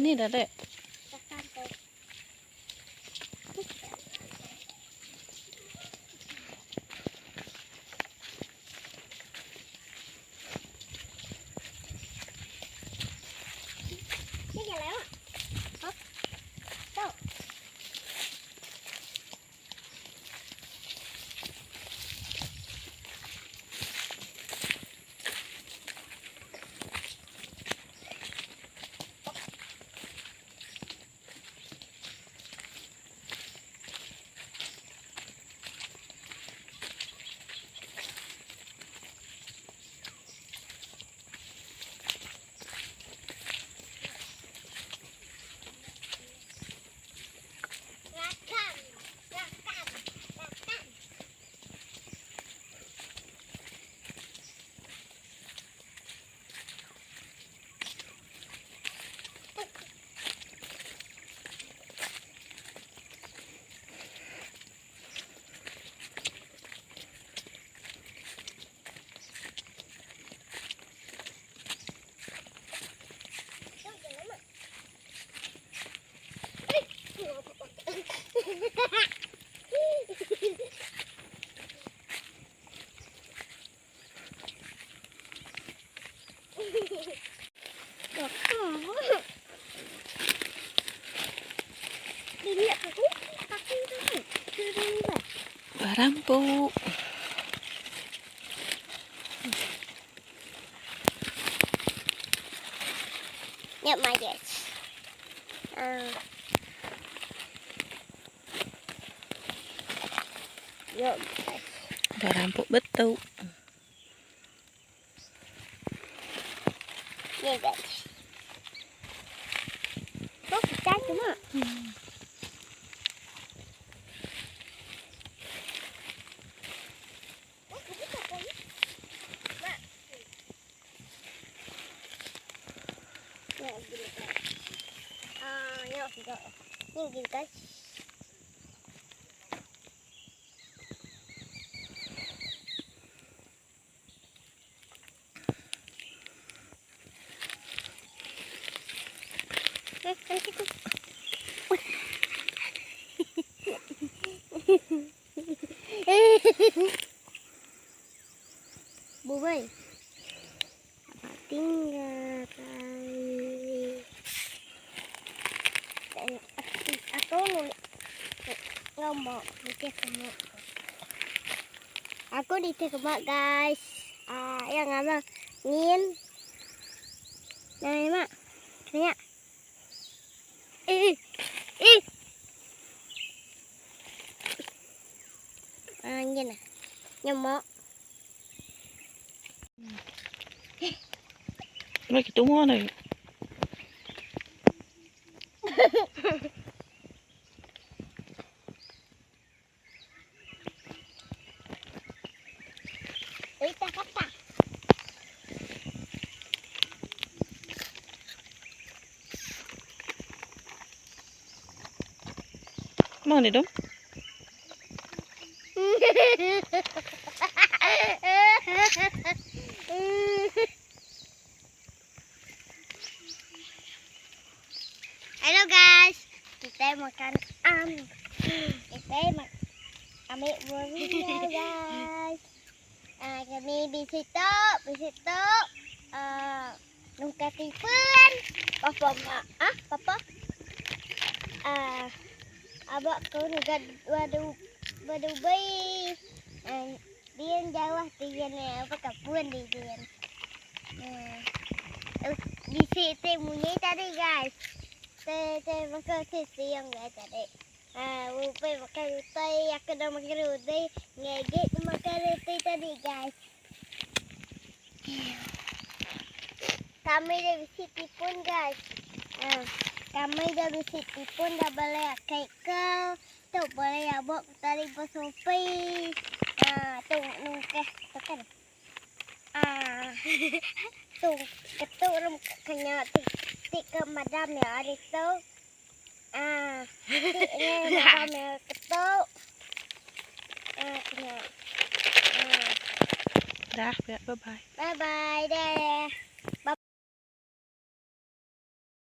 Dini dah dek? Barampuk. Nya majas. Yuk. Barampuk betul. Ni guys. Oh, pecah cuma. Ah, ni guys. Bubai. Apa tinggal kali. Aku ngomong mikir kamu. Aku di mak guys. Ah, yang ngama ngin. Nah, mak. Kena. Eh. Eh. Ah, ngin ah. Nyamuk. Mai kita rumah ni. Eh, tak kata. Mana dong? Halo guys, kita makan am. Kita ambil buahnya guys. Ah, kami di situ, di situ. Ah, nungka tipen. Papa mak, ah, papa. Ah, abak kau nuga wadu wadu bayi. Ah, dia jauh dia ni apa kapun di dia. Hmm. Di situ bunyi tadi guys. Teh teh makan siang guys tadi. Ah, upai makan roti, aku dah makan roti. Ngegek makan roti tadi guys. Kami dah bisi tipun guys. Ah, kami dah bisi tipun dah boleh kek ke. Tu boleh abok tali bersopi. Ah, tu nungkeh tu kan. Ah, tu ketuk rum kena tik tik ke madam ya hari tu. Ah, tik ni madam ya ketuk. Ah, kena. Ah. Dah, bye bye. Bye bye dah.